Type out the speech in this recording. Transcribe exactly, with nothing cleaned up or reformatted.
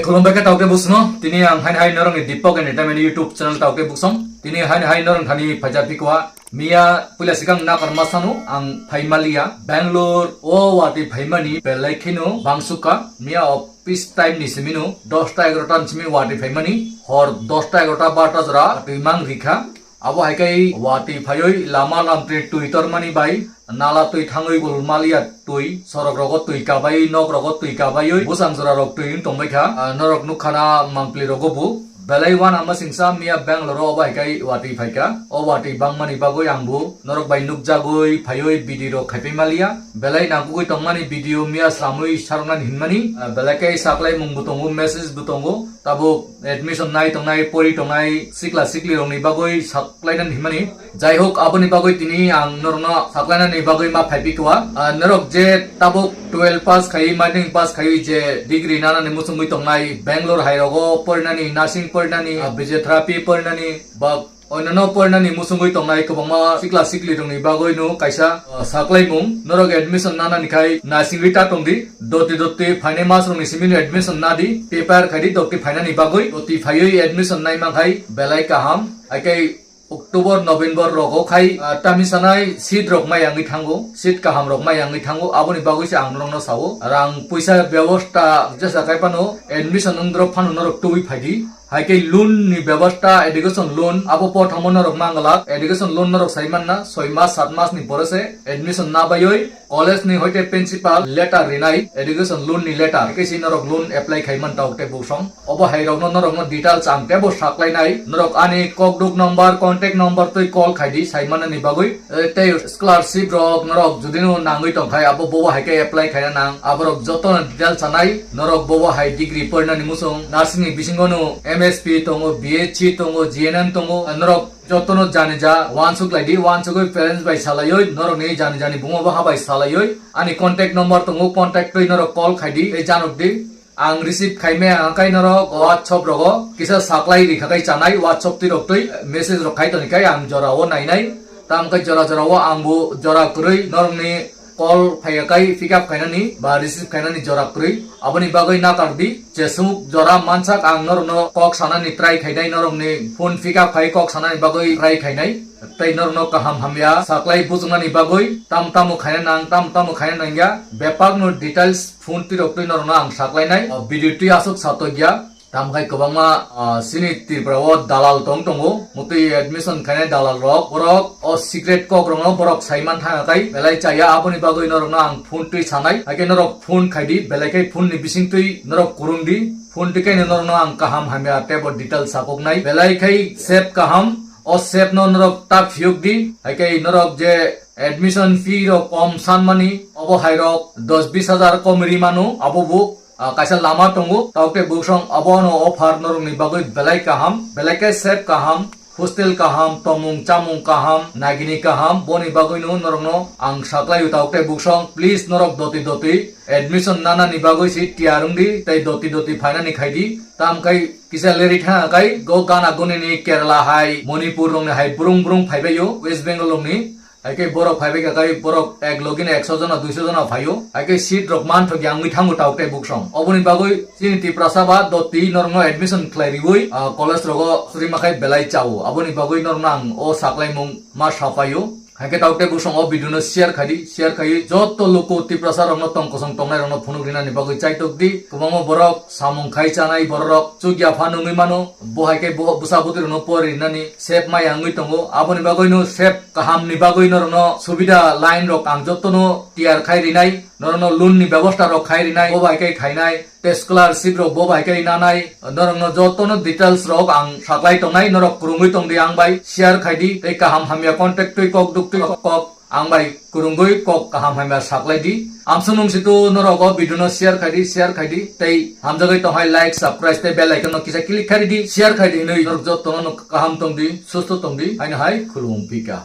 Khulumbai khe taukhe busno, tini ang haini hai norokni Deepak Entertainment YouTube channel taukhe busong. Tini haini hai norok thani phaija pikwa. Miya puila sikang nakar masano ang phaimaliya. Bangalore o watwi phaimani belai kheno bangsukha. Miya office time ni simino dosta egarota ni simi watwi phaimani. Hor dosta egarota barta jora watwi mang rikha. Abo hai khe watwi phaiwi lama lamtwi twi tormani bai nala twi thangwi gul maliya twi, sorok rogo twi kabai, nok rogo twi kabaiwi, bwsang jora rok twi wng tongbai kha. Ah, norok nukha na mangpli rogo bo. Belai wana masingsa miya Bangalore o bai kai watwi phaikha. O watwi bangmani bagwi ang bo norok bai nukjagwi phaiwi video rok khaipai maliya. Belai nangkukwi tongmani video miya slamwi saroknani hinmani. Ah, belai kai saklai mung bo tongo, message bo tongo. Tabuk admission nai tongnai, pori tongnai, sikla sikli rokni bagwi saklainani hinmani. Jai hok, aboni bagwi tini ang norokno saklainani bagwi ma phaipi kha. Ah, norok je tabuk twelve pass khai, matric pass khai je degree nanani muchungwi tongnai, Bangalore hai rogo porinani, nursing porinani, ah, physiotherapy porinani, ba oinano porinani muchungwi tongnai kwbangma sikla sikli rokni bagwi no kaisa, ah, saklaimung. Norok admission nanani khai naisingwi ta tongdi, doti doti phainai mas rokni simi no admission nadi, prepare khaidi doti phainani bagwi, doti phaiwi admission nai mankhai belai kaham. Hai khe October, November rogo khai, ah, tamni sanai seat rok mai yangwi thango, seat kaham rok mai yangwi thango, aboni bagwi se ang norokno sao. Rang puisa bebosta jesa khai phano admission wngdrop phano norok tubui phaidi. Hai khe loan ni bebosta, education loan, abo pothamo norok manglak, education loan norok sai manna, soi mas, sat mas ni pore se admission na baiwi college ni hoite principal letter rinai, education loan ni letter, hai khe se norok loan apply khai man tabuk tei busong. Obo hai rokno norokno details ang teibo saklainai. Norok ani kokduk number, contact number twi call khaidi saimanani bagwi. Eh, tei scholarship rok norok judino nangwi tongkhai, abo bobo hai khe apply khaina nang. Aborok jotono details sanai. Norok bobo hai degree porinani muchung, nursing ni bisingo no M S P tongo, B H C tongo, G N M tongo. Norok jotono jani ja wansuk laidi, wansugwi parents bai salaioi, norokni jani jani buma baha bai salaioi. Ani contact number tongo, contact twi norok call khaidi, tei janokdi. Ang receive khaimaya hwnkhe norok WhatsApp rogo kisa saklai rikha khai chanai, WhatsApp twi rok twi message rok khai toni khai ang jora o nainai. Tam khe jora jora o ang bo jora kwrwi norokni call phaiya khai pick up khainani ba receive khainani jora kwrwi. Aboni bagwi nakardi, jesuk jora mansak ang norokno kok sanani try khainai, norokni phone pick up khai kok sanani bagwi try khainai. Tei norokno kaham hamya saklai bujuknani bagwi tam tamo khaina nang, tam tamo khaina nangya, bebakno details phone twi rok twi norokno ang saklainai. O video twi aswk satokya. Tamkhai kwbangma, ah, chini Tripura o dalal tong tongo. Mutwi admission khainai dalal rok. Borok o secret kok rokno borok saiman thanga khai belai chaya, aboni bagwi norokno ang phone twi sanai. Hakhe norok phone khaidi, belai khai phone ni bising twi norok kurungdi. Phone twi kaino norokno ang kaham hamya teibo detail sakoknai. Belai khai save kaham, o save no norok ta phiyokdi. Hakhe norok je admission fee rok kom sanmani, obo hai rok dos bis hajar kom ri mano, abo bo, ah, kaisa lama tongo, taukte buksong abono offer norokni bagwi belai kaham, belai khe save kaham, hostel kaham, tomung chamung kaham, nagini kaham, boni bagwino norokno ang saklaio taukte buksong, please norok doti doti admission nanani bagwi si tiyar wngdi, tei doti doti phainani khaidi, tamkhai kisa leri thang kai go gana gunini Kerala hai, Manipur rokni hai brung brung phaibaio, West Bengal rokni. Hai khe borok phaibai kha khai borok ek logi no ekso jona, duiso jona phaio. Hai khe seat rok manthok ya wngwi thango taukte buksong. Oboni bagwi chini Tiprasa ba doti norokno admission khlai riwi, ah, college rogo suri makhai belai chao. Aboni bagwi norokno ang o saklaimung ma sapaio. Hai khe taukte buksong o video no share khaidi, share khaiwi joto luku Tiprasa rokno tong kosong tongnai rokno phunuk rinani bagwi chaitok di. Kwbangma borok samung khai chanai borok chukya pha nungwi mano. Bo hai khe bo bwsa bwtwi rokno pori rinani sep maya wngwi tongo. Aboni bagwi no sep kaham ni bagwi norokno subida line rok ang jotono tiyar khai rinai, norokno loan ni bebosta rok khai rinai, bo bai khe khainai, tei scholarship rok bo bai khe nanai, norokno jotono details rok ang saklai tongnai, norok kwrwngwi tongdi ang bai, share khaidi, tei kaham hamya contact twi kok duk twi kok, kok ang bai kwrwngwi kok kaham hamya saklai di. Amsung nung situ norok o video no share khaidi, share khaidi, tei hamjagwi tonghai like, subscribe tei bell icon no kisa click khaidi, share khaidi hinwi norok jotono kaham tongdi, susto tongdi, haino hai khulumung pika.